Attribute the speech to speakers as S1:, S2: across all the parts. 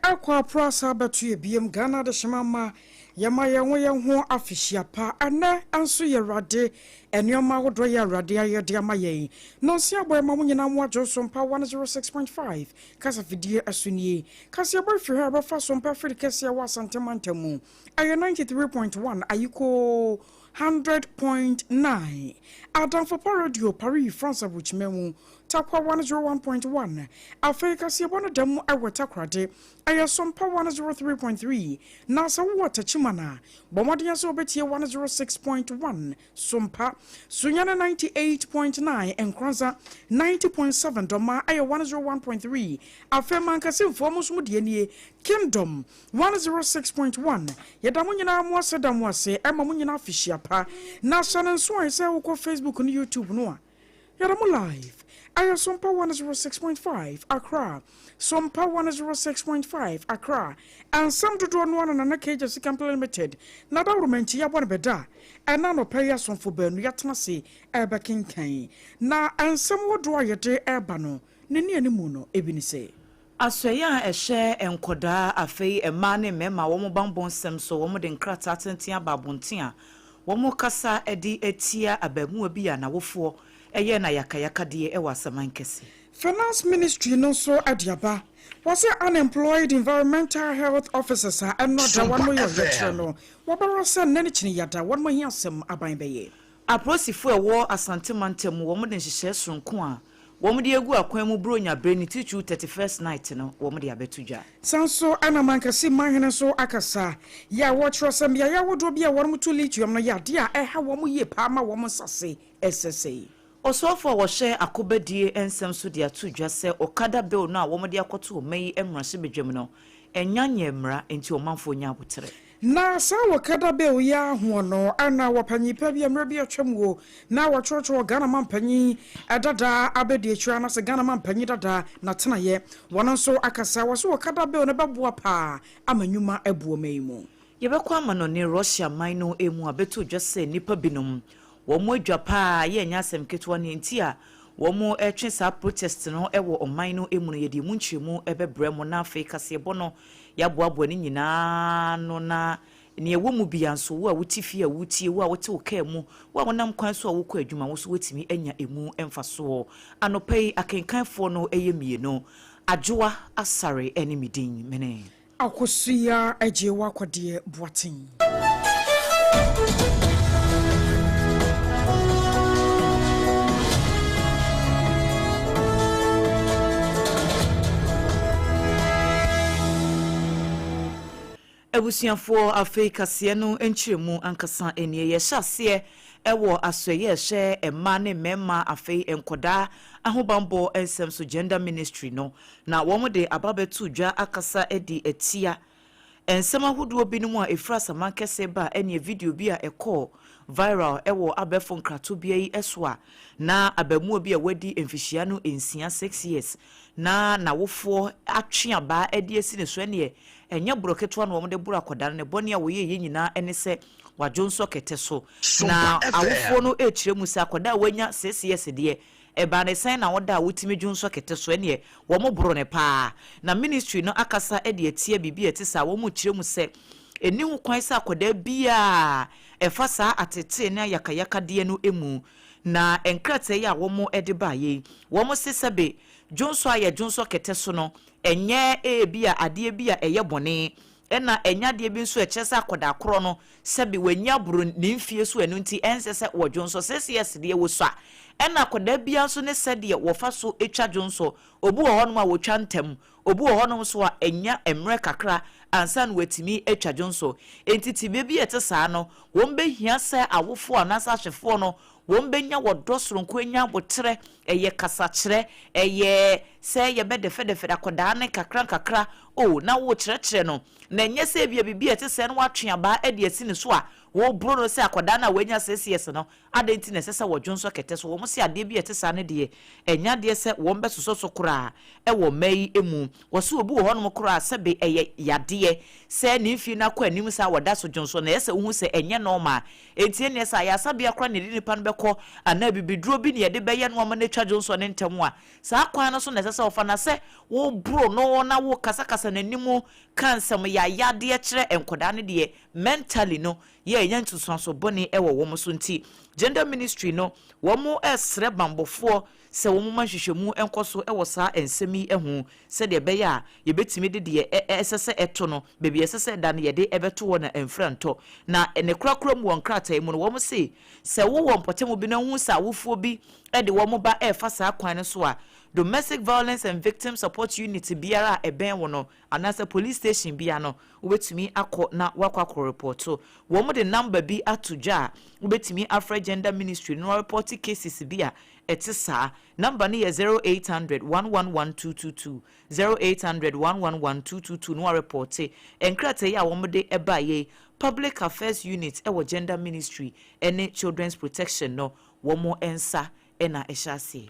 S1: Akɔ aporo asa abɛto yɛ biom Ghana adehyema mma yɛma yɛn ho yɛn ho afehyia pa ɛnɛ nso yɛ Awurade nneɛma ahodoɔ yɛ Awurade ayɛ de ama yɛn nonsia bɔ ɛma mo nyinaa mo adwo so mpa 106.5 kasafidie ɛso nie kaseɛbɔ firi ha ɛbɛfa so mpa firi kɛseɛ wɔ Asante mantam mu ɛyɛ 93.1 ayikoo 100.9 Adamfo Pa Radio Paris France aburokyima mu Tarkwa 101.1 Afei kaseɛbɔ no da mu wɔ Takoradi, ɛyɛ Sompa 103.3 Na sɛ wowɔ Techiman a, bɔ mmɔden sɛ wobɛtie 106.1 Sompa, Sunyani 98.9 Nkoranza 90.7 Dɔma ɛyɛ 101.3 Afei Mankasimfoɔ mo nso mo deɛ nie, Kingdom 106.1 Yɛda mo nyinaa mo ase da mo ase ɛma mo nyinaa afehyia pa Na hyɛ no nso ɛ sɛ wokɔ Facebook ne YouTube no a, Yɛda mo live. Ɛyɛ Sompa 106.5 Accra. Sompa 106.5 Accra. Nsɛm dodoɔ no ara na Nana Kegya Sika Company Limited na dawuroma nti yɛabɔ no bɛda a ɛna anɔpa yi asomfo baanu yɛatena ase ɛrebɛkenkan. Na nsɛm hodoɔ a yɛde reba no ne nnianimu no ebi ne sɛ.
S2: Asoɛeɛ a ɛhwɛ nkɔdaa afei mmaa ne mmarima wɔn banbɔ nsɛm so wɔn de nkrataa tenten aba abonten a wɔn kasa de atia abaamuwa bi a n'awofoɔ yɛɛ no ayakayakadeɛ wɔ Asaman Kɛse.
S1: Finance Ministry no nso de aba. Wɔse unemployed environmental health officers a ɛno ada wɔn
S3: Sompa
S1: yɛ ɔyɛkyerɛ
S3: FM.
S1: no, wɔbɛwɔ sɛ nnɛ ne kyene yada wɔn ahiasɛm aban bɛyɛ.
S2: Apolisifo a ɛwɔ Asante mantam mu wɔde nhyehyɛe soronko a wɔde agu akwan mu Buronya bere ne titiriw 31st night no wɔde abɛto dwa.
S1: Saa nso na Mankasi manhene nso akasa yɛ a wɔkyerɛ sɛ mmeaeɛ ahodoɔ bi a wɔto lithium no yɛ adeɛ a ɛha wɔn yie paa ma wɔn nsase sɛsɛe.
S2: Ɔsoafo a ɔhwɛ akobadie nsɛm so de ato dwa sɛ Okada Bill no a wɔde akɔto ɔman yi mmarahyɛbadwam no nnya nyɛɛ mmara enti ɔmanfoɔ nya aboterɛ.
S1: Na saa Okada Bill yi ara hoɔ no na wɔpanyin pa bi a mmerɛ bi atwam o na wɔtwerɛtwerɛ Ghana mampanyin dada abɛdiakyire anaasɛ Ghana mampanyin dada n'atenaeɛ wɔn nso akasa wɔ so Okada Bill no bɛboa paa ama nnwuma abu ɔman yi mu.
S2: Yɛbɛkɔ amanɔne Russia man no mu abɛto dwa sɛ nnipa binom wɔn adwa paa yɛ ɛnyɛ asɛm ketewa nea nti a wɔn retwe saa protest no wɔ ɔman no mu no yɛde emu nkyerɛmu bɛbrɛ mo na afei kaseɛbɔ no yɛaboaboa ne nyinaa ano na nea ɛwɔ mu biara nso wo a wote fie a woretie wo a wote wo kaa mu wo a wonam kwan so a wokɔ adwuma wo nso woatumi anya emu mfasoɔ. Anɔpa yi akenkanfoɔ no yɛ mmienu Adwoa Asare ne me din mene.
S1: Akosua Agyewa Kɔdeɛ Boateng.
S2: Abusuafoɔ, afei kaseɛ no nkyerɛmu ankasa nie. Yɛhyɛ aseɛ wɔ asoɛeɛ a ɛhyɛ mmaa ne mmarima afei nkɔdaa ahobanbɔ nsɛm so, Gender Ministry no, na wɔde aba abɛto dwa akasa de atia nsɛm ahodoɔ binom a ɛfiri asaman kɛseɛ ba a ɛneɛ video bi a ɛkɔɔ viral wɔ abɛɛfo nkratobea yi so a na abaamua bi a wadi mfihyia no nsia, 6 years, na n'awofoɔ atwe abaa de asi ne so. Ɛneɛ ɛnyɛ borɔ ketewa na wɔde boro akwadaa no. Ne bɔne a wɔyɛeɛ nyinaa ne sɛ wadwo nsɔ kɛtɛ so. Na
S3: Sompa FM.
S2: awofoɔ no rekyerɛ mu sɛ akwadaa a wanya 6 years deɛ, ɛbaa ne sɛn na ɔda a wotumi dwo nsɔ kɛtɛ so? Ɛneɛ wɔn boro ne paa. Na ministry no akasa de atia biribi a ɛte saa. Wɔn kyerɛ mu sɛ ɛni ho kwan sɛ akwadaa biara ɛfa saa atetee ne ayakayakadeɛ no mu. Na nkrataa yi a wɔn de baeɛ yi, wɔn se sɛbe dwonsɔ a yɛ dwonsɔ kɛtɛ so no ɛnyɛ ebi a adeɛ bi a ɛyɛ bɔne, ɛna ɛnyɛ adeɛ bi nso ɛkyerɛ sɛ akwadaa korɔ no sɛbe w'ani aboro ne mfie so, ɛno nti ɛnsɛ sɛ wɔdwonsɔ. 6 years deɛ wɔsua, ɛna akwadaa biara nso ne sɛdeɛ wɔfa so atwa dwonsɔ. Obi wɔ hɔnom a wɔtwa ntɛm, obi wɔ hɔnom nso a ɛnya mmerɛ kakra ansa na watumi atwa dwonsɔ. Enti tibea bi a ɛte saa no, wɔn bɛhia sɛ awofoɔ anaasɛ ahwɛfoɔ no wɔn bɛnya wɔdɔ soronko, anya abotrɛ, ɛyɛ kasakyerɛ, ɛyɛ sɛ yɛbɛdɛfɛdɛfɛ akwadaa ne kakra nkakra o na wɔrekyerɛkyerɛ no, na ɛnyɛ sɛ ebia biribi a ɛte sɛ no watwe abaa de asi ne so a wɔreboro no sɛ akwadaa no a wanya 6 years no, adɛn nti na ɛsɛ sɛ wɔdwonsɔ kɛtɛ so? Wɔn sɛ adeɛ bi a ɛte saa no deɛ, ɛnyɛ adeɛ sɛ wɔn bɛsosɔ so koraa ɛwɔ mmaa yi mu. Wɔso obi wɔ hɔnom koraa sɛbe ɛyɛ yadeɛ sɛ ne mfie no akɔ anim saa wɔda so dwonsɔ na ɛyɛ sɛ wohu sɛ ɛnyɛ normal. Enti ɛneɛ sɛ ayasabea koraa na yɛde nipa no bɛkɔ anaa bibiduro bi na yɛde bɛyɛ no ama no atwa dwonsɔ ne ntɛm a, saa kwan no so na ɛsɛ. sɛ ɔfa na sɛ woboro no na wo kasakasa n'anim ka nsɛm yaayadeɛ kyerɛ nkɔdaa no deɛ, mentally no yɛ ɛnya nsusuanso bɔne ɛwɔ wɔn so. Nti Gender Ministry no, wɔn ɛsrɛ bambɔfoɔ sɛ wɔn ma nhwehwɛmu nkɔ so ɛwɔ saa nsɛm yi ho, sɛdeɛ ɛbɛyɛ a yɛbɛtumi de deɛ ɛsɛ sɛ ɛto no baabi ɛsɛ sɛ ɛda no yɛde ɛbɛto hɔ na mfira ntɔ. Na ne korakora mu wɔ nkrataa mu no, wɔn se sɛ wowɔ mpɔtam bi na ho sɛ awofoɔ bi ɛde wɔn ba ɛrefa saa kwan no so a, Domestic Violence and Victim Support Unit biara a ɛbɛn wɔ no anaasɛ police station bia no, wobɛtumi akɔ na wakɔ akɔ report. Wɔn de number bi ato dwa a wobɛtumi afrɛ Gender Ministry no report cases bi a ɛte saa. Number no yɛ 0800 111 222, 0800 111 222 no wareport. Nkrataa yi a wɔn de ɛba yɛ Public Affairs Unit ɛwɔ Gender Ministry ɛne Children's Protection no wɔn nsa ɛna ɛhyɛ aseɛ.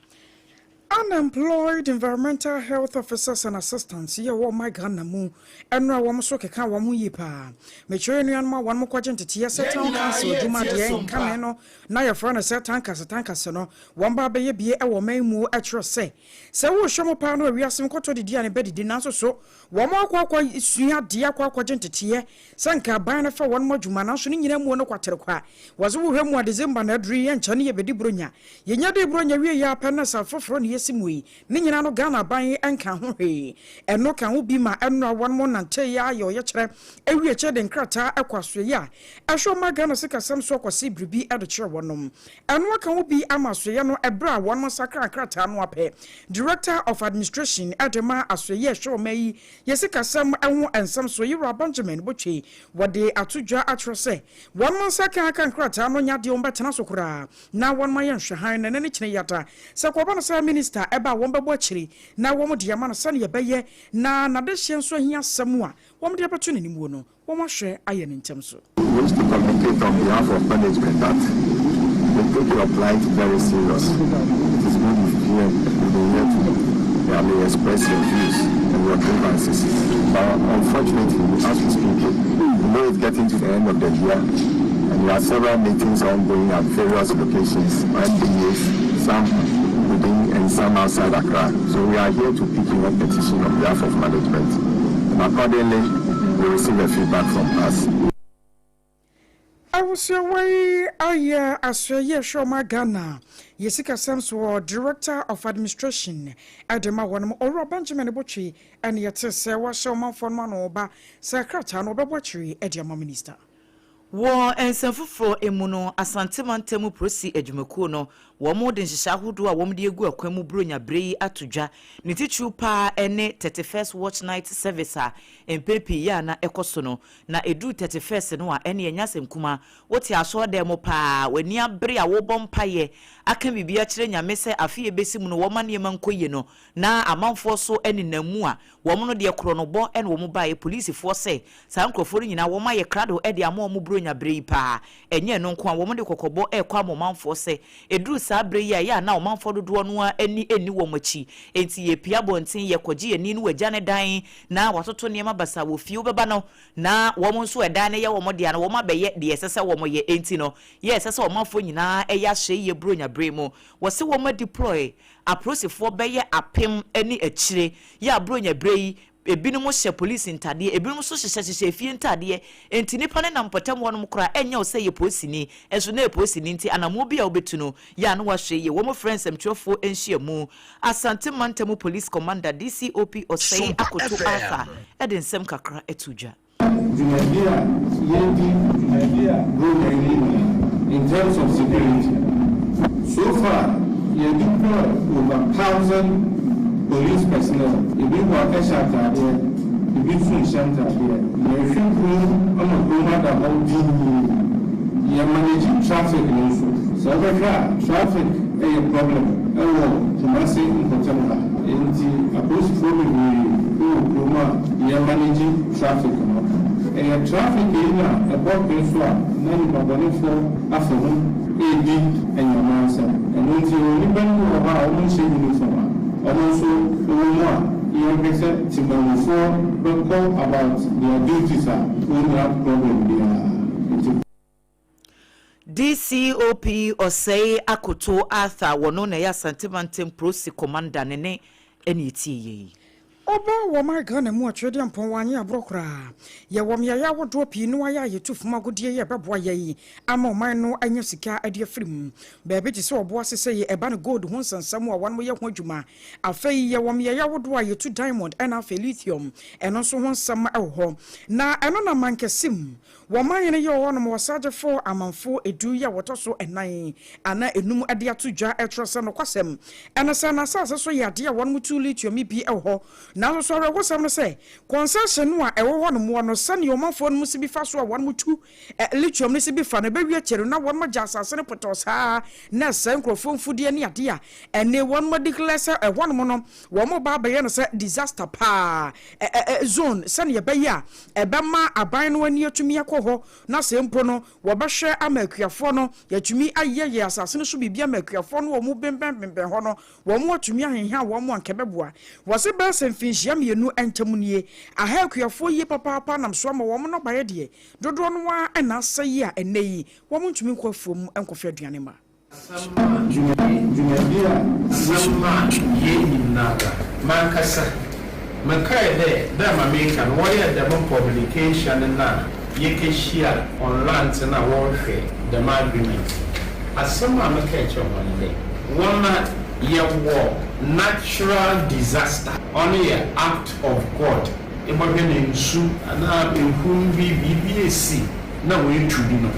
S1: Unemployed environmental health officers and assistants yɛ wɔ ɔman Ghana mu ɛno a wɔn nso keka wɔn ho yie paa. Mekyerɛ nuanom a wɔn kɔgye nteteɛ sɛ town council adwuma deɛ nkane no na yɛfrɛ no sɛ tankase tankase no, wɔn ba bɛyɛ bie ɛwɔ ɔman mu. Ɛkyerɛ sɛ wɔrehwɛ mo paa no, awiase nkɔtɔ didi a ne bɛdidi, nanso so wɔn akɔ sua adeɛ, akɔgye nteteɛ sɛ nka aban no fa wɔn mo adwuma, nanso ne nyinaa mu no kwatere kwa. Wɔdze wohwɛ mu a, December na aduru yi, yɛnkyɛ ne yɛbɛdi Buronya. Yɛnya de Buronya wie yɛ apɛ no sa foforɔ ne yɛsi mu yi ne nyinaa no, Ghana aban nka ho hwee. Ɛno ka ho bi ma ɛno a wɔn mo nante yɛ ayɛ ɔyɛkyerɛ awie kyɛ de nkrataa ɛkɔ asoɛyi a ɛhwɛ ɔma Ghana sikasɛm so akɔse biribi ɛde kyerɛ wɔnom. Ɛno aka ho bi ama asoɛyɛ no, ɛberɛ a wɔn mo sakra nkrataa no apɛ, Director of Administration ɛde ma asoɛyi a ɛhwɛ ɔma yi yɛ sikasɛm ɛho nsɛm so, Yɛwura Benjamin Botwe, wɔde ato dwa akyerɛ sɛ wɔn mo nsa ka aka nkrataa no nya deɛ wɔn bɛtena so koraa na wɔn ma yɛ nhwɛhan na n'ani kyerɛ yata sɛ kɔba no sɛ minister ɛba a, wɔn bɛbɔ akyire na wɔn de ama no sɛnea ɛbɛyɛ na n'adehyeɛ nso ahia asɛm a wɔn de abɛto n'anim wɔ no, wɔn ahwɛ ayɛ ne ntɛm so.
S3: We wish to communicate on behalf of management that we take your plight very serious. It is good you've here, you've been here to, I mean, express your views and your grievances. But unfortunately, as we speak, we know it's getting to the end of the year and there are several meetings ongoing at various locations, MDAs, some within and some outside Accra. So we are here to pick your petition on behalf of management. And accordingly, we receive a feedback from us.
S1: Awosuawa yi ayɛ asoɛyɛ ɛhwɛ ɔma Ghana yɛ sikasɛm so, Director of Administration ɛde ma wɔn, Ɔwura Benjamin Botwe, ɛne yɛte sɛ wahyɛ ɔmanfoɔ no ano ɔba sɛ krataa no ɔbɛbɔ akyiri ɛde ama minister.
S2: Wɔ nsɛm foforɔ mu no, Asante Mantam Polisi adwumakuo no, wɔn de nhyehyɛ ahodoɔ a wɔn de egu akwan mu Buronya bere yi ato dwa. Ne titiriw paa ne 31st watch night service a mpɛn pii yɛ a na ɛkɔ so no. Na eduru 31st no a, ɛne ɛnya asɛm kuma wote asɔɔdan mu paa, w'ani abere a wɔbɔ mpayɛ aka biribi akyerɛ Nyame sɛ afe ebesi mu no wɔma nneɛma nkɔ yie no, na amanfoɔ so nenam mu a wɔn no deɛ korɔ no bɔ ɛna wɔn baeɛ. Polisifoɔ sɛ saa nkurɔfoɔ no nyinaa wɔn ayɛ krado ɛde ama wɔn Buronya bere yi paa. Ɛnyɛ no nko a, wɔn de kɔkɔbɔ ɛrekɔ ama ɔmanfoɔ sɛ eduru saa bere yi a ɛyɛ a na ɔmanfoɔ dodoɔ no ani ɛnni wɔn akyi, enti yɛpia abɔnten yɛkɔgye yɛn ani no, wɔagya ne dan na watoto nneɛma basa wɔ fie. Wobɛba no na wɔn nso ɛdan no yɛ wɔn dea no, wɔn abɛyɛ deɛ ɛsɛ sɛ wɔn yɛ. Enti no yɛ ɛsɛ sɛ ɔmanfoɔ nyinaa ɛyɛ ahyɛ yie Buronya bere mu. Wɔsi wɔn adeploy apolisifoɔ bɛyɛ 1000 ne akyire yɛ aburonya bere yi. Ebinom hyɛ polisi ntadeɛ, ebinom nso hyehyɛ hyehyɛ efie ntadeɛ, nti nipa ne nam mpɔtam hɔnom koraa ɛnyɛ wo sɛ yɛ polisini, ɛnso na yɛ polisini. Nti anamoɔ bi a wobɛtu no yɛ a no wahwɛ yie. Wɔn frɛ nsɛmtwerɛfoɔ nhyiamu, Asante Mantam Police Commander DCOP Ɔsɛe Akoto Arthur ɛde nsɛm kakra ɛto dwa.
S4: Dwumadi a yɛdi dwumadi a Buronya yi nyinaa, in terms of security, so far yɛ deploy over 1,000 police personnel. Ebi wɔ ɛhyɛ ataadeɛ, ebi nso nhyɛ ntaadeɛ. Yɛhwɛ kurom ama kurom ada hɔ dinn. Yɛ manage traffic no nso. Sɛ wobɛhwɛ a, traffic ɛyɛ problem ɛwɔ Kumase mpɔtam ha, nti apolisifoɔ bebree ɛwɔ kurom a yɛ manage traffic no. Ɛyɛ traffic yi na ɛbɔ pɛ so a na nipabɔnefoɔ afa mu edi anyamansa. Ɛno nti wɔ nipa no bi wɔ hɔ a wɔn nhyɛ uniform a wɔn nso wɔ mu a yɛhwɛ sɛ temamufoɔ bɛkɔ about their duties a wɔnnya problem biara nti.
S2: DCOP Ɔsɛe Akoto Arthur, wɔno na ɛyɛ Asante Mantam Polisi Commander ne ne. Ɛne ɛtie yɛ yi.
S1: Ɔba wɔ man Ghana mu atwerɛdeɛ mpɔn wanye aborɔ koraa. Yɛwɔ mmeaeɛ ahodoɔ pii no ayɛ a yɛtu fam agudeɛ yi a ɛbɛboa yɛn ama ɔman no anya sika de afiri mu. Baabi te sɛ Ɔboase sɛ ɛba no gold ho nsɛnsɛm a wɔnom yɛ ho adwuma. Afei yɛwɔ mmeaeɛ ahodoɔ a yɛtu diamond ɛna afei lithium, ɛno nso ho nsɛm wɔ hɔ. Na ɛno na Mankɛse mu wɔn no yɛ wɔ hɔnom Ɔsagyefo Amanfo 10 yi a wɔtɔ so ɛnan anaa enum de ato dwa ɛtwerɛ sɛ nokwasɛm ɛno sɛ n'asase so yɛ adeɛ a wɔn tu lithium bi wɔ hɔ. Nanso so awerɛhosɛm no sɛ concession no a ɛwɔ hɔ nom wɔ no, sɛnea ɔmanfoɔ no mu si bi fa so a wɔn tu lithium no si bi fa no, ɛbɛwie akyire na wɔn agya asase no potɔɔ saa na ɛsɛ nkurɔfoɔ mfudeɛ ne adeɛ a ɛne wɔn declare sɛ ɛhɔ nom no wɔn ba abɛyɛ no sɛ disaster paa zone, sɛnea ɛbɛyɛ a ɛbɛma aban no ani atumi akɔ hɔ na sɛ mpo no wɔbɛhwɛ ama akuafoɔ no yɛtumi ayɛ yɛ asase no so biribi ama akuafoɔ no wɔn bɛnbɛnbɛnbɛn hɔ no wɔn atumi aheha wɔn anka bɛboa. Wɔse bɛyɛ sɛ mfinhyia 2 ntam nie aha akuafoɔ yie papaapa nam so ama wɔn nnɔbaeɛ deɛ dodoɔ no ara ɛna asɛ yi a ɛnɛ yi wɔn ntumi nkɔ afuom nkɔfɛ aduane ma.
S4: Dwumadi a asɛm a yɛn nyinara mankasa mekae dɛ ma meka no, wɔyɛ dɛm publication no a yɛkɛhyia on land na wɔrehwɛ dɛm agreement, asɛm a meka kyerɛ wɔn dɛ wɔn a yɛwɔ natural disaster, ɔno yɛ act of God, ebɔhwɛ ne nsu anaa ehum bi, biribi esi na wɔetu bi no,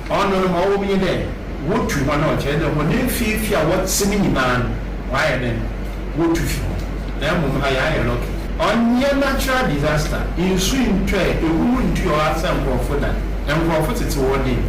S4: ɔno no ma ɔwɔ mu nye dɛ wotu hɔ na ɔkyerɛ dɛ hɔn efiefie a wɔte ne nyinaa no wɔayɛ dɛ wotu fi hɔ. Na mmom ha yɛayɛ lucky, ɔnyɛ natural disaster, nsu ntɔɛ, ehum ntu hɔ asɛ nkurɔfo da, nkurɔfo tete wɔ den,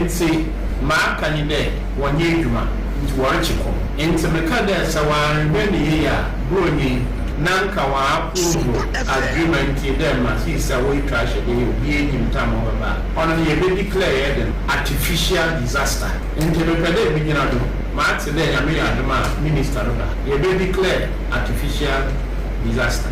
S4: nti maaka nye dɛ wɔnyɛ adwuma nti wɔrekye kɔm. Nti meka dɛ sɛ wɔanhwɛ ne yie a, buronyi na nka wɔn approve agreement yi dɛ ma sisi a wɔretwa ahyɛ dɛ obi enyim tam ɔbɛba a, ɔno no yɛbɛ declare yɛ de artificial disaster. Nti mepɛ dɛ mi gyina do maate dɛ Nyame yɛ adom a minister no ba, yɛbɛ declare artificial disaster.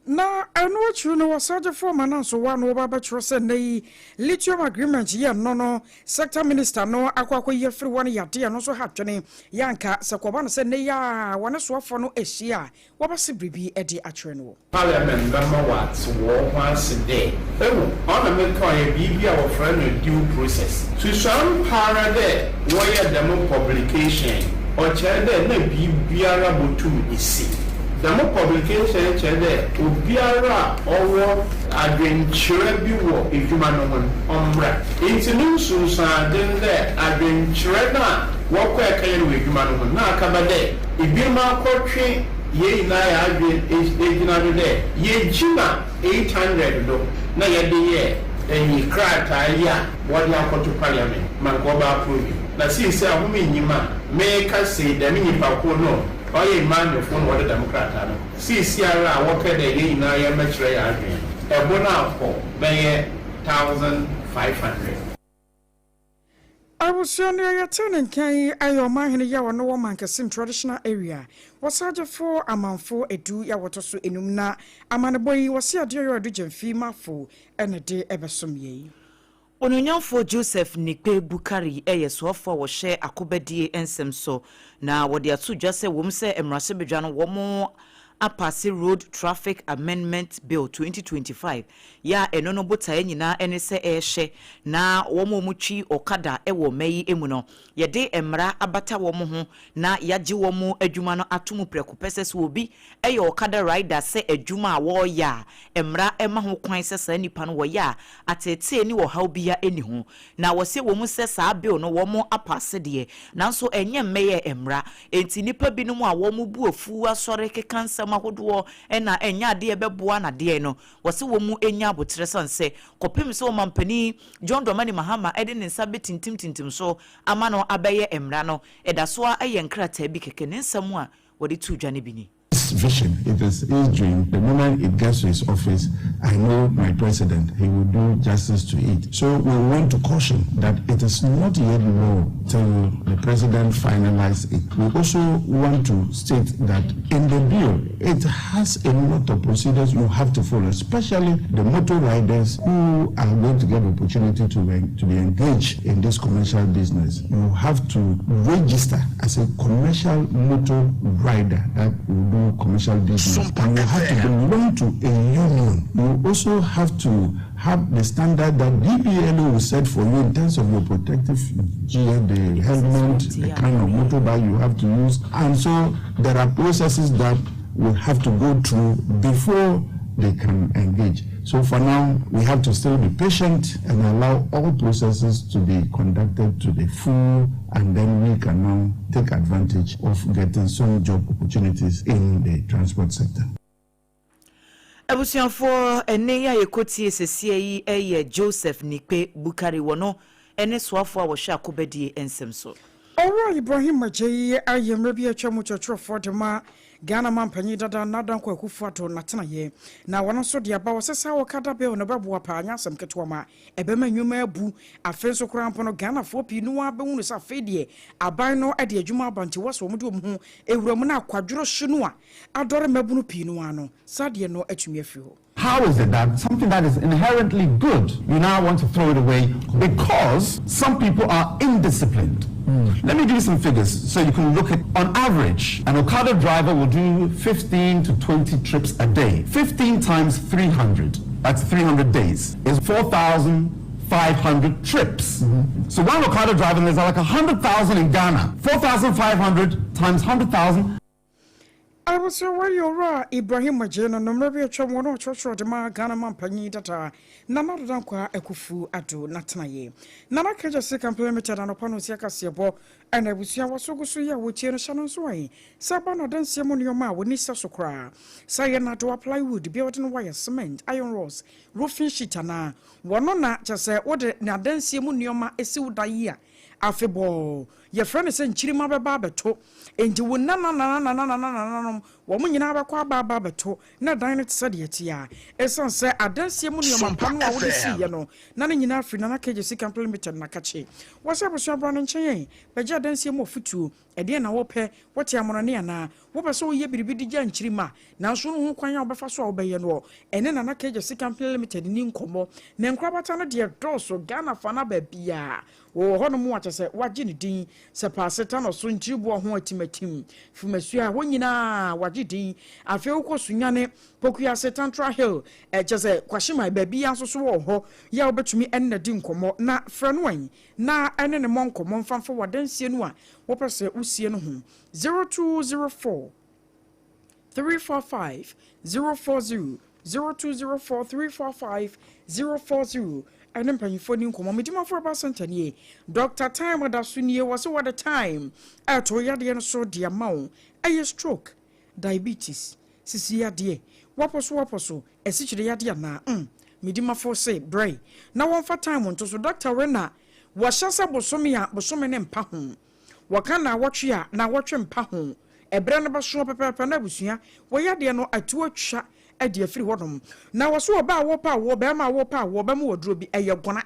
S1: Na ɛno akyiri no, Ɔsagyefoɔ ma no nso wa no wɔba bɛkyerɛ sɛ nnɛ yi lithium agreement yɛ no no sector minister no akɔ akɔyi afiri hɔ no yadeɛ no nso ha dwene yɛanka sɛ kɔba no sɛ nnɛ yi a wɔne soafoɔ no ahyia a wɔbɛse biribi de akyerɛ no.
S4: Parliament bɛma wɔate wɔn ho ase dɛ ewu ɔna meka ɔyɛ biribi a wɔfrɛ no due process. Susuan paara dɛ wɔyɛ dɛm publication, ɔkyerɛ dɛ na biribiara botum esi. Dɛm publication kyerɛ dɛ obiara a ɔwɔ adwenkyerɛ bi wɔ edwuma no ho no ɔmmra. Nti ne nsunsuaden dɛ adwenkyerɛ no a wɔkɔ ɛkɛyɛ no wɔ edwuma no ho na akaba dɛ ebinom akɔtwe yɛn nyinaa yɛ adwen egyina do dɛ yɛgyina 800 do na yɛde yɛ ɛyi krataa yi a wɔde akɔto parliament ma nka ɔba approve. Na seesei ahome nyim a meka sei, dɛm nyimpa ko no ɔyɛ mmaanyɔfoɔ na wɔde dɛm krataa no seesei ara a wɔpɛ dɛ yɛn nyinaa yɛmmɛkyerɛ yɛn adwene, ɛbo no akɔ bɛyɛ 1500.
S1: Abusua no yɛte ne nkan ayɛ ɔmanhene yi a ɔno wɔ Mankɛse Traditional Area, Wɔsagyefo Amanfo 10 yɛ a wɔtɔ so enum. Na amanebɔ yi wɔse adeɛ yɛ ɔdo gyamfi mafo ɛna de ɛbɛsom yɛi.
S2: Onuonyamfoɔ Joseph Nikpe Bukari yɛ soafoɔ a wɔhyɛ akobadie nsɛm so, na wɔde ato dwa sɛ wɔm sɛ mmarahyɛbadwa no wɔn apass Road Traffic Amendment Bill 2025 yɛ a ɛno no botaeɛ nyinaa ne sɛ ɛrehyɛ na wɔn a wɔtwi ɔkada wɔ mma yi mu no yɛde mmara abata wɔn ho na yɛagye wɔn adwuma no ato mu prɛko pɛ, sɛ obi yɛ ɔkada rider sɛ adwuma a wɔreyɛ a mmara ma ho kwan sɛ saa nipa no wɔyɛ a ateetee ne ɔhaw bia ni ho. Na wɔsɛ wɔn mu sɛ saa bill no wɔn apass deɛ, nanso ɛnyɛ mmɛyɛ mmara, enti nipa binom a wɔn bu afu asɔre keka nsɛm ahodoɔ ɛna ɛnyɛ adeɛ bɛboa nadeɛ no, wɔsɛ wɔn mu nya abotire san sɛ kɔpem sɛ ɔmampanin John Dramani Mahama ɛde ne nsa bɛtintim so ama no abɛyɛ mmara no, ɛda so a ɛyɛ nkrataa bi kɛkɛ. Ne nsɛm a wɔde to dwa no bi ni.
S5: his vision, it is his dream. The moment it gets to his office, I know my president, he will do justice to it. So we want to caution that it is not yet law till the president finalizes it. We also want to state that in the bill, it has a lot of procedures you have to follow, especially the motor riders who are going to get the opportunity to be engaged in this commercial business. You have to register as a commercial motor rider that will do commercial business. And you have to belong to a union. You also have to have the standard that DPLO will set for you in terms of your protective gear, the helmet, the kind of motorbike you have to use. And so there are processes that will have to go through before they can engage. So for now, we have to still be patient and allow all processes to be conducted to the full, and then we can now take advantage of getting some job opportunities in the transport sector.
S2: Abusuafoɔ, ɛnɛ yi a yɛkɔtie sesie yi ɛyɛ Joseph Nikpe Bukari wɔ no ɛne soafoɔ a wɔhwɛ akobadie nsɛm so.
S1: Ɔwura Ibrahim Adjei ayɛ mmerɛ bi atwa mu kyerɛkyerɛfoɔ de ma Ghana ma mpanyin dada Nana Dankwa Akufo-Addo n'atenaeɛ, na wɔno nso de aba wɔ sɛ saa wɔka bill no bɛboa paa, nyɛ asɛm ketewa ma ɛbɛma nnwuma abu. Afei nso koraa mpo no, Ghanafoɔ pii no bɛhunu sɛ afei deɛ aban no de adwuma aba, nti wɔ sɛ wɔn de wɔn ho ewura mu no akwadworɔ hye no a adɔre mmabunu pii no ano saa deɛ no atumi afiri hɔ.
S6: How is it that something that is inherently good, you now want to throw it away because some people are indisciplined? Let me give you some figures so you can look at, on average, an Okada driver will do 15 to 20 trips a day. 15 times 300, that's 300 days, is 4,500 trips. So one Okada driver, and there's like 100,000 in Ghana. 4,500 times 100,000.
S1: Abusua, wɔyɛ Owura Ibrahim Adjei no nommerɛ bi atwa mu ɔno ɔkyerɛkyerɛ de ma Ghana ma mpanyin dada Nana Addo Dankwa Akufo Addo n'atenaeɛ. Nana Kagya Company Limited anɔpa no osi akaseɛbɔ ɛna abusua wɔso gu so yi a wɔtie no hyɛ no nso ayɛ sɛ aba no adanseɛ mu nneɔma a wɔni sɛ so koraa sɛ yɛ nadoa, plywood bia wɔde no wayɛ, cement, iron rods, roofing sheet anaa wɔno na kyɛ sɛ wode n'adanseɛ mu nneɔma ɛsi wo da yi a afebɔɔ yɛfrɛ no sɛ nkyirima bɛba abɛto, enti wo nananananananananom wɔn nyinaa bɛkɔ aba aba abɛto na dan no te sɛ deɛ te a ɛsiane sɛ adanseɛ mu nneɛma pa no a wode siiɛ no na ne nyinaa firi Nana Kagye Company Limited nakakye wɔ sɛ abusua bra no nkyɛn yɛn bɛgye adanseɛ mu afotuo. Ɛdeɛ na wɔpɛ wɔte amorɔne anaa wopɛ sɛ woyɛ biribi de gya nkyirima nanso no ho kwan a wobɛfa so a wobɛyɛ no ɛne Nana Kagye Company Limited ni nkɔmmɔ. Na nkorabata no deɛ dɔɔso Ghana fa no baabiaa wɔwɔ hɔnom a kyɛ sɛ wagye ne din sɛ paaseta no so nkyiriboɔ ho atimatim fumasua a wɔn nyinaa wagye din. Afei wokɔ Sunyane, Pokuase, Tantra Hill, ɛkyɛ sɛ Kwahyeman baabi ya nso so wɔ hɔ yɛ a wobɛtumi ɛne na di nkɔmmɔ na frɛ no an na ɛne ne mmɔ nkɔmmɔ mfamfa wadansie no a wɔpɛ sɛ wosie no ho. 0204 345 040, 0204 345 040. Ɛne mpanyinfoɔ ni nkɔmmɔ. Medimafoɔ ba center nie, Dr Time da so nie wɔ sɛ wɔde time ɛto yadeɛ no so de ama wo. Ɛyɛ stroke, diabetes, sisi yadeɛ, wapɔ so wapɔ so, asikyire yadeɛ anaa medimafoɔ se brɛ na wɔmfa time nto so. Dr rena wɔhyɛ sɛ bosome a bosome ne mpa ho wɔka na awɔtwe a na awɔtwe mpa ho, ɛberɛ no bɛso pɛpɛɛpɛ na abusua wɔyɛ adeɛ no atu atwa adi afiri hɔnom. Na wɔso ɔbaa a wɔpa awoɔ, bɛrima a wɔpa awoɔ, bɛma wɔduro bi ɛyɛ gɔna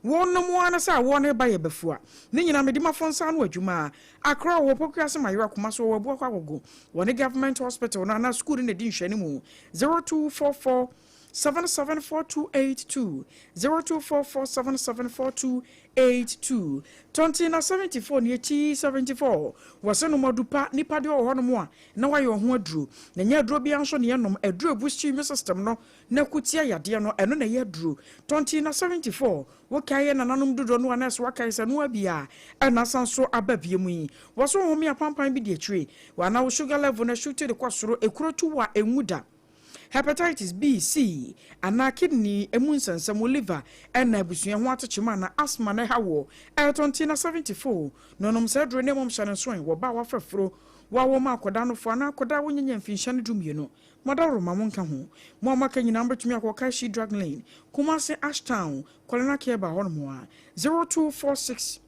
S1: wɔnom ara no sɛ awoɔ no ba yɛ bɛfua ne nyinaa mede mafo nsa ano adwuma a Akra wɔ Pokuase ma yerɛ akoma so wɔ Abuakɔ Agogo wɔne Government Hospital no anaa school no na di nhwɛne mu. 0244 774282, 0244 774282. Tɔnten na 74 ne akyi 74 wɔsɛ nom adupa nipa deɛ ɔwɔ hɔnom a na wayɛ ɔho aduro na nyɛ aduro biara nso ne yɛnom aduro ebu immune system no na kutia yadeɛ no, ɛno na ɛyɛ aduro. Tɔnten na 74 wokae yɛ nananom dodoɔ no a na ɛso wakae sɛ noa bi a ɛna asan so aba bie mu yi wɔso home apampan bi di akyire wɔana wo sugar level no ɛso de kɔ soro, ekuro tu wɔ a ɛnwu da, hepatitis B, C anaa kidney emu nsɛnsɛm, wo liver ɛna abusua ho atekyema na asthma na ɛha wɔ ɛyɛ na 74 na ɔnom sɛ aduro ne mmom hyɛ ne nso wɔ ba a wafɛforo wɔawɔ ma akɔda no fo anaa akɔda a wonyanya mfinhyia no 12 mɔdaworo ma mo nka ho. Mo a maka nyinaa mobɛtumi akɔ Kashi Drug Lane, Kumase, Ashtown, Kɔlena Keba hɔnom a 0246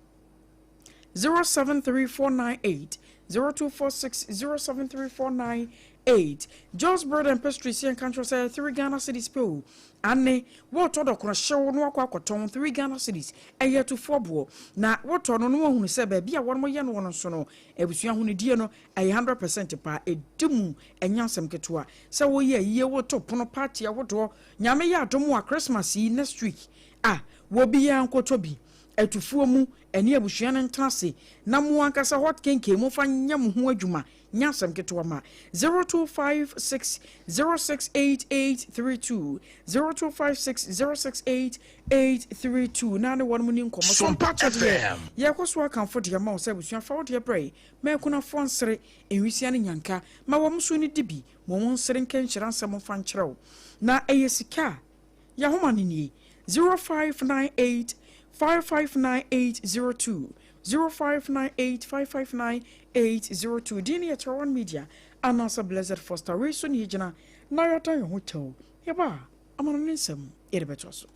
S1: 073498, 0246 073498. 8. Jos Bread and Pastries yɛnka nkyerɛ sɛ 3 Ghana cedis pɛ o. Ane, wotɔ dɔkono hyew na wakɔ akɔtɔn 3 Ghana cedis, ɛyɛ atufoɔ boɔ. Na wotɔ no na wahunu sɛ baabi a wɔnom yɛ noɔ no nso no, abusua ahonidie no ɛyɛ 100% paa, ɛdi mu, ɛnyɛ asɛm ketewa. Sɛ woyɛ ayie, woto pono, party ahodoɔ, Nyame yɛ adom a Christmas yi next week a, obiara nkɔtɔ bi. Atufoɔ mu, ɛne abusua no ntena ase na mo ankasa hot kenken momfa nyɛ mo ho adwuma, nyɛ asɛm ketewa ma 0256 068832, 0256 068832 na ne wɔnom ni nkɔmmɔ. So
S7: Sompa
S1: mpakyɛ deɛ
S7: FM.
S1: yɛkɔ so akamfo deɛ ma wo sɛ abusua fa wo deɛ brɛ ma akunafoɔ nsere nwisia ne nyanka ma wɔn nso ne di bi ma wɔn nsere nka nhyira nsɛm mfa nkyerɛ wo na ɛyɛ sika a yɛahoma no nie 0598 559802 0598 559802 din no yɛ Terawan Media anaasɛ Blessed Foster wei so ne yɛgyina na yɛada yɛn ho kyɛw yɛba a amano ne nsɛm yɛde bɛtoa so.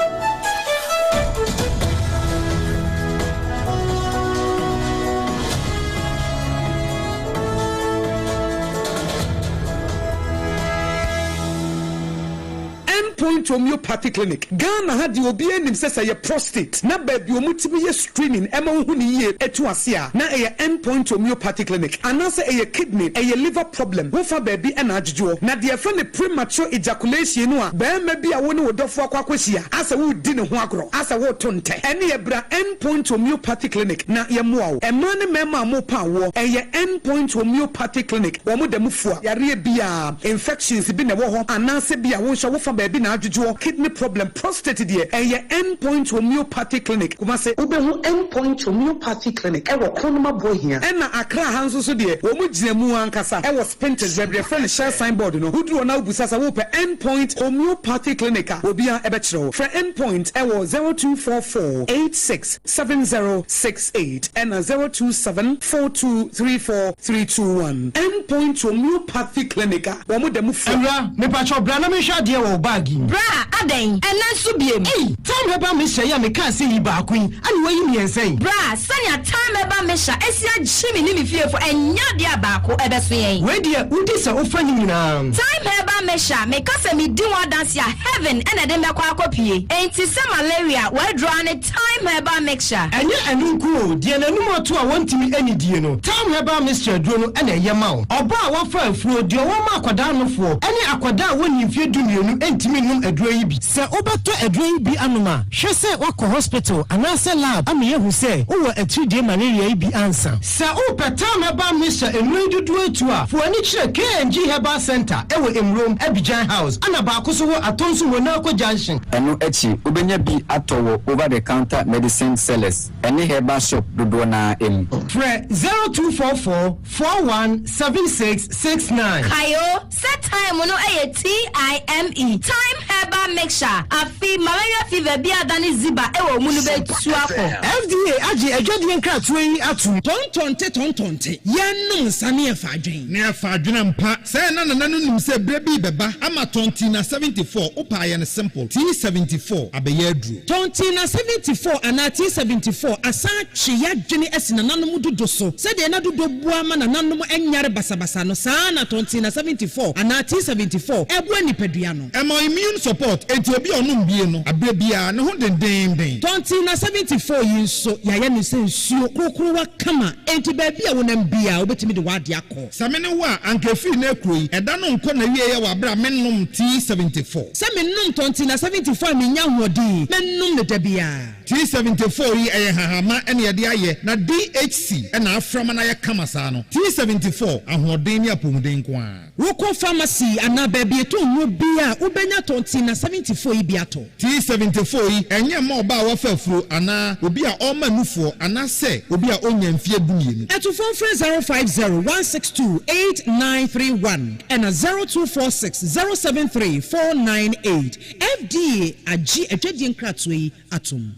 S8: End Point Homeopathy Clinic, Ghana ha deɛ obiara nim sɛ sɛ ɛyɛ prostate na baabi a wɔtumi yɛ screening ɛma wohu no yie ɛtu ase a na ɛyɛ End Point Homeopathy Clinic anaasɛ ɛyɛ kidney, ɛyɛ liver problem wofa baabi ɛna adwodwoɔ. Na deɛ yɛfrɛ no premature ejaculation no a barima bi a wo ne wo dɔfoɔ akɔ akɔhyia asɛ woredi ne ho agorɔ asɛ woreto ntɛ ɛneɛ bra End Point Homeopathy Clinic na yɛmmoa wo. Mmaa ne mmarima a morepa awoɔ ɛyɛ End Point Homeopathy Clinic wɔn da mu fua yareɛ biara. Infections bi na ɛwɔ hɔ anaasɛ bi a wo nso wofa baabi na adwodwoɔ, kidney problem, prostate deɛ ɛyɛ End Point Homeopathy Clinic, Kumasi. Wobɛhu End Point Homeopathy Clinic wɔ Kronum Aboahia. Ɛna Accra ha nso so deɛ wɔn gyina mu ankasa wɔ Spintex baabi a yɛfrɛ no Shell sign board no. Woduru hɔ na wobisa sɛ wopɛ End Point Homeopathy Clinic a, obiara bɛkyerɛ wo. Frɛ End Point wɔ 0244 86 7068 ɛna 027 4234 321. End Point Homeopathy Clinic a wɔn da mu fua.
S9: Awura, mepakyɛw bra na menhwɛ adeɛ wɔ wo bag yi mu.
S10: Bra, adɛn? Ɛnnɛ nso biom?
S9: Ei! Thyme Herbal Mixture yi a mekaa sɛ yi baako yi, ɛna woayi mmiɛnsa yi?
S10: Bra, sɛnea Thyme Herbal Mixture asi agye me ne me fiefo, ɛnyɛ adeɛ a baako ɛbɛso yɛn.
S9: Wei deɛ, wodi sɛ wofa ne nyinaa.
S10: Thyme Herbal Mixture, meka sɛ medi ho adanse a, heaven na ɛde me bɛkɔ akɔpue. Enti sɛ malaria, w'aduro ara ne Thyme Herbal Mixture.
S9: Ɛnyɛ ɛno nko o, deɛ n'anum ato a wɔntumi nnidie no, Thyme Herbal Mixture aduro no na ɛyɛ ma wo. Ɔbaa a wafa afuro, deɛ ɔwɔ ma akwadaa nofoɔ, ne akwadaa a wɔnnii mfeɛ dumienu ntumi nnom aduro yi bi. Sɛ wobɛtɔ aduro yi bi anom a, hwɛ sɛ woakɔ hospital anaasɛ lab ama yɛahu sɛ wowɔ atiridie malaria yi bi ansa. Sɛ wopɛ Thyme Herbal Mixture nnuro yi dodoɔ atu a, fa w'ani kyerɛ KNG Herbal Centre wɔ Emurom, Abidjan House, ɛna baako nso wɔ Atonsu Monaco Junction.
S11: Ɛno akyi, wobɛnya bi atɔ wɔ over the counter medicine sellers ne herbal shop dodoɔ no ara mu.
S9: Frɛ 0244 41 76 69.
S10: Kae o, sɛ thyme no yɛ TIME, Thyme Herbal Mixture, afe malaria fever bi a adane ziba wɔ wo mu no
S7: Sompa
S10: bɛtu akɔ.
S7: FM.
S9: FDA agye adwadie nkratoɔ yi atom.
S12: Tɔntɔnte tɔntɔnte, yɛnnom nsa ne yɛfa adwen.
S13: Ne yɛfa adwene ampa. Sɛɛ na nana no nim sɛ berɛ bi rebɛba ama Tɔntina 74, wopɛ a yɛ no simple, T74 abɛyɛ aduro.
S12: Tɔntina 74 anaa T74 asan atwe y'adwene asi nananom dodo so. Sɛdeɛ na dodo boa ma nananom nyare basabasa no, saa ara na Tɔntina 74 anaa T74 boa nipadua no.
S13: Ɛma immune support, enti obi a ɔnom bie no, aberɛ biara, ne ho dendeenden.
S12: Tɔntina 74 yi nso, yɛayɛ no sɛ nsuo korokorowa kama, enti baabi a wonam biara, wobɛtumi de w'adeɛ akɔ.
S13: Sɛ me ne wo a, anka ɛfiri nnɛ rekuro yi, ɛda no nkɔ n'awieɛ wɔ aberɛ a mennom tea 74.
S12: Sɛ menom tɔntina 74 a mennya ahoɔden, mɛnom no da biara.
S13: Tea 74 yi, ɛyɛ nhahamma na yɛde ayɛ, na DHC na afra ma no ayɛ kama saa no. Tea 74, ahoɔden ne apɔmuden nko ara.
S12: Wokɔ pharmacy anaa baabi yɛtɔn nnuro biara a, wobɛnya tɔntina 74 yi bi atɔ.
S13: Tea 74 yi, ɛnyɛ mma ɔbaa a wafa afuro anaa obi a ɔrema nufoɔ anaasɛ obi a ɔnnya mfeɛ dumienu.
S12: Atufoɔ mfrɛ 050 162 8931 ɛna 0246 073 498. FDA agye adwadie nkratoɔ yi atom.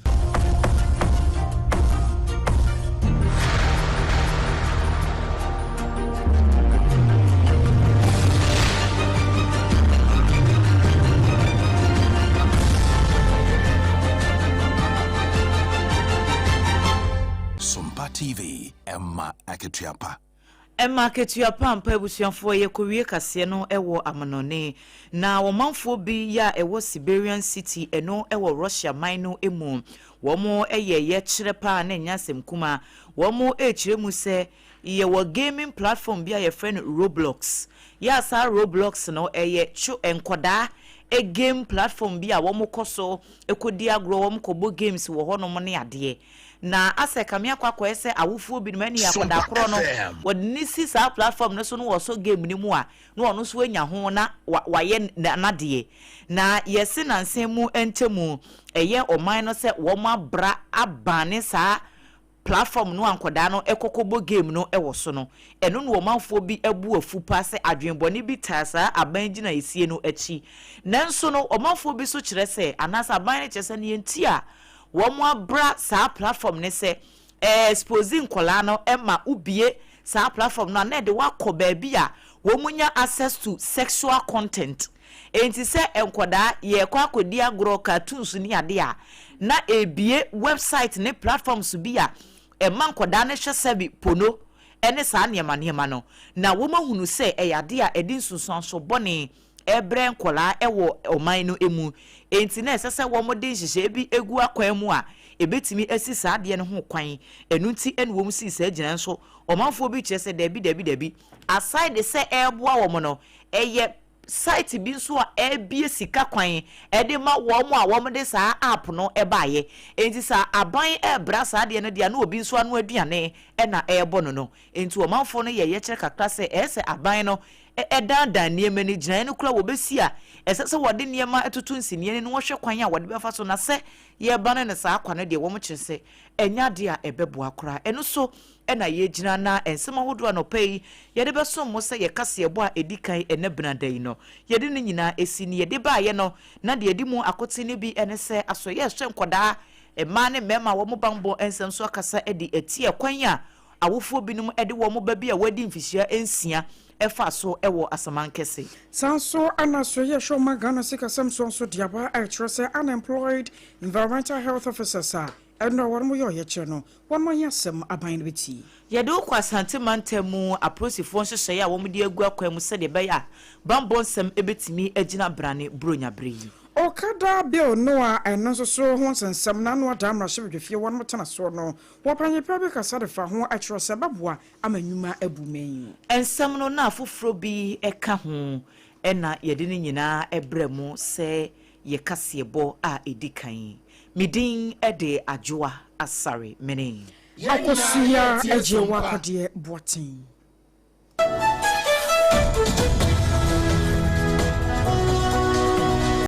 S7: Sompa TV, ɛma akatua pa.
S2: Ɛma akatua pa ampa abusuafoɔ yɛkɔwie kaseɛ no wɔ amanɔne na ɔmanfoɔ bi yɛ a ɛwɔ Siberian City ɛno wɔ Russia man no mu wɔn yɛ yɛkyerɛ paa na ɛnyɛ asɛm kumaa wɔn rekyerɛ mu sɛ yɛwɔ gaming platform bi a yɛfrɛ no Roblox yɛ a saa Roblox no ɛyɛ kyo nkɔdaa game platform bi a wɔn kɔ so kɔdi agorɔ wɔn kɔbɔ games wɔ hɔnom ne adeɛ Na asɛ kame akɔ akɔyɛ sɛ awofoɔ binom ɛne akwadaa korɔ no wɔde no si saa platform no so na wɔsɔ game no mu a na ɔno nso anya ho na wayɛ n'adeɛ. Na yɛse nansa mu ntamu ɛyɛ ɔman no sɛ wɔn abra abane saa platform no a nkwadaa no kɔ kɔbɔ game no wɔ so no. Ɛno na ɔmanfoɔ bi bo afu paa sɛ adwenbɔne bi taa saa aban gyinaeɛsie no akyi. Nanso no ɔmanfoɔ bi nso kyerɛ sɛ anaasɛ aban no kyerɛ sɛ neɛ nti a Wɔabra saa platform no sɛ ɛɛ expose nkwadaa no ma wobue saa platform no a na ɛde wo akɔ baabi a wɔnya access to sexual content. Enti sɛ nkwadaa yɛrekɔ akɔdi agorɔ, cartoons ne adeɛ a, na ɛrebue website ne platforms bi a ɛma nkwadaa no hwɛ sɛbe pono ne saa nneɛma nneɛma no. Na wɔahunu sɛ ɛyɛ adeɛ a ɛde nsunsuansoɔ bɔne rebrɛ nkwadaa wɔ ɔman no mu. Enti na ɛsɛ sɛ wɔde nhyehyɛe bi gu akwan mu a ɛbɛtumi asi saa adeɛ no ho kwan. Ɛno nti na wɔsii saa gyinaeɛ nso. Ɔmanfoɔ bi kyerɛ sɛ dabi dabi dabi, aside sɛ ɛreboa wɔn no, ɛyɛ site bi nso a ɛrebue sika kwan de ma wɔn a wɔde saa app no baeɛ. Enti sɛ aban rebra saa adeɛ no deɛ a, na obi nso ano aduane na ɛrebɔ no no. Enti ɔmanfoɔ no yɛ yɛkyerɛ kakra sɛ ɛyɛ sɛ aban no daadaa nneɛma ni, gyinaeɛ no koraa wɔbɛsi a, ɛsɛ sɛ wɔde nneɛma toto nseniani na wɔhwɛ kwan a wɔde bɛfa so, na sɛ yɛreba no no saa kwa no deɛ wɔkyerɛ sɛ ɛnyɛ adeɛ a ɛbɛboa koraa. Ɛno so na yɛgyina na nsɛm ahodoɔ anɔpa yi yɛde bɛsom mo sɛ yɛ kaseɛbɔ a ɛdi kan ɛnnɛ benada yi no yɛde ne nyinaa ɛsi ne yɛde baeɛ no na deɛ ɛdi mu akoten no bi ne sɛ asɔeɛ a ɛhwɛ nkwadaa mmaa ne mmarima a wɔn banbɔ nsɛm so akasa de atia kwan a Awofoɔ binom de wɔn ba bi a wadi mfihyia nsia faa so wɔ Asamankɛse.
S1: Saa nso na Asoɛeɛ a ɛhwɛ ɔman Ghana sikasɛm soɔ nso de aba a ɛkyerɛ sɛ Unemployed Environmental Health Officers a ɛnnɛ wɔn yɛ ɔyɛkyerɛ no, wɔn ahiasɛm aban no bɛtie.
S2: Yɛde wo kɔ Asante mantam mu apolisifoɔ nhyehyɛeɛ a wɔde agu akwan mu sɛdeɛ ɛbɛyɛ a bammɔ nsɛm bɛtumi agyina brane Buronya berɛ yi.
S1: Okada Bill no a ɛno nso so ho nsɛnsɛm na ano ada mmarahyɛbadwafie wɔnom tena soɔ no Wɔpanyin pa bi kasa de fa ho kyerɛ sɛ ɛbɛboa ama nnwuma abu mmɛn.
S2: Nsɛm no na afoforɔ bi ka ho na yɛde ne nyinaa brɛ mo sɛ yɛ kaseɛbɔ a ɛdi kan. Me din de Adwoa Asare Mene.
S1: Akosua Agyewaa Kɔdeɛ Boateng.